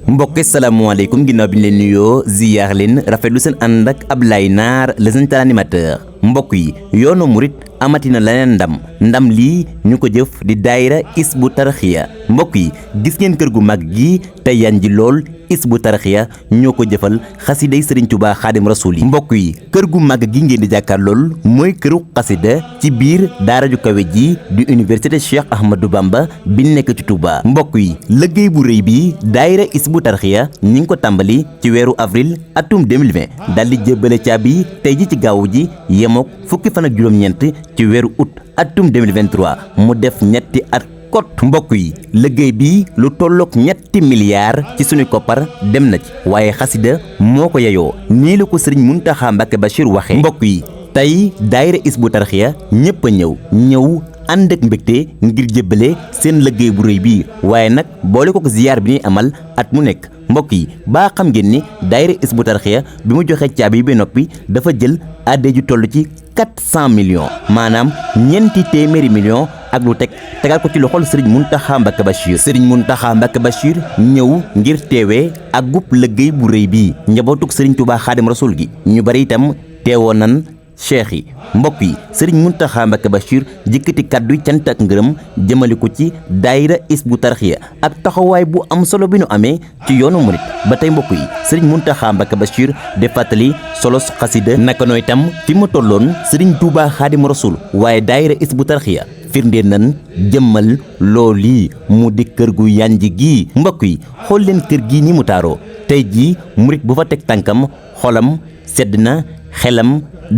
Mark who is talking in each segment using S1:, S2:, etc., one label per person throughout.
S1: mbokk salaamaaleykum ginnaaw bi ñu leen nuyoo ziyaar leen rafetlu seen ànd ak Ablaye Naar le général animateur mbokk yi yoonu murit amatina leneen ndam lii ñu ko jëf di daayira Hizbut Tarqiyyah mbokk yi gis ngeen kër gu mag gi te yanji lool Hizbut Tarqiyyah ñoo ko jëfal xasiday Sëriñ Tuubaa Xaadim Rasuul yi mbokk yi kër gu mag gi ngeen di jàkkaar lool mooy këru xasida ci biir daara ju kawe ji di université Cheikh Ahmadou Bamba bi nekk ci Touba mbokk yi liggéey bu rëy bi daayira Hizbut Tarqiyyah ñi ngi ko tàmbali ci weeru avril atum 2020 daal di jébbale caabi tey ji ci gaawu ji yemook fukki fan ak juróom-ñeent ci weeru août atum 2023 mu def ñetti at kot mbokk yi liggéey bi lu tollook ñetti milliards ci suñu koppar dem na ci waaye xasida moo ko yeyoo nii la ko sëriñ Muntaxa Mbàkke Bachir waxee mbokk yi tey daayira Hizbut Tarqiyyah ñëpp a ñëw ànd ak mbégte ngir jébbale seen liggéey bu rëy bii waaye nag boole ko ziyaar bi ñuy amal at mu nekk mbokk yi baa xam ngeen ni daayira Hizbut Tarqiyyah bi mu joxe caabi bi noppi dafa jël adde ju toll ci 400 millions maanaam ñeenti téeméeri millions ak lu tegal ko ci loxol Serigne Mountakha Mbacké Bachir Serigne Mountakha Mbacké Bachir ñëw ngir teewee ak gub liggéey bu rëy bii njabootug Serigne Touba Xaadim Rasul gi ñu bari itam teewoon nan cheikh yi mbokk yi Serigne Mountakha Mbacké Bachir jëkkati kàddu cant ak ngërëm jëmale ko ci daayira Hizbut Tarqiyyah ak taxawaay bu am solo bi nu amee ci yoonu murit ba tey mbokk yi Serigne Mountakha Mbacké Bachir de fàttali solos xasida naka nooy tam fi mu tolloon Serigne Touba Xaadim Rasul waaye daayira Hizbut Tarqiyyah firndeel nan jëmmal loolu mu di kër gu yanji gii mbokk yi xool leen kër gii ni mu taaroo tey jii murit bu fa teg tànkam xolam sedd na xelam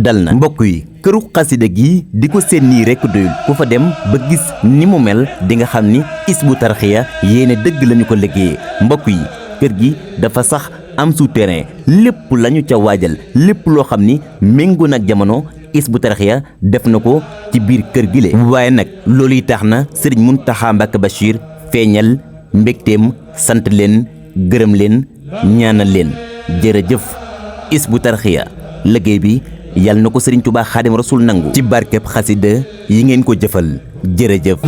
S1: dal na mbokk yi këru xasida gi di ko seen nii rekk doyul ku fa dem ba gis ni mu mel di nga xam ni Hizbut Tarqiyyah yéene dëgg lañu ko liggéeyee mbokk yi kër gi dafa sax am souterrain lépp lañu ca waajal lépp loo xam ni méngoo nag jamono Hizbut Tarqiyyah def na ko ci biir kër gi le waaye nag loolu yi tax na Serigne Mountakha Mbacké Bachir feeñal mbégteem sant leen gërëm leen ñaanal leen jërëjëf Hizbut Tarqiyyah liggéey bi yàlla na ko Serigne Touba Xaadim Rasul nangu ci barkeb xasida yi ngeen ko jëfal jërëjëf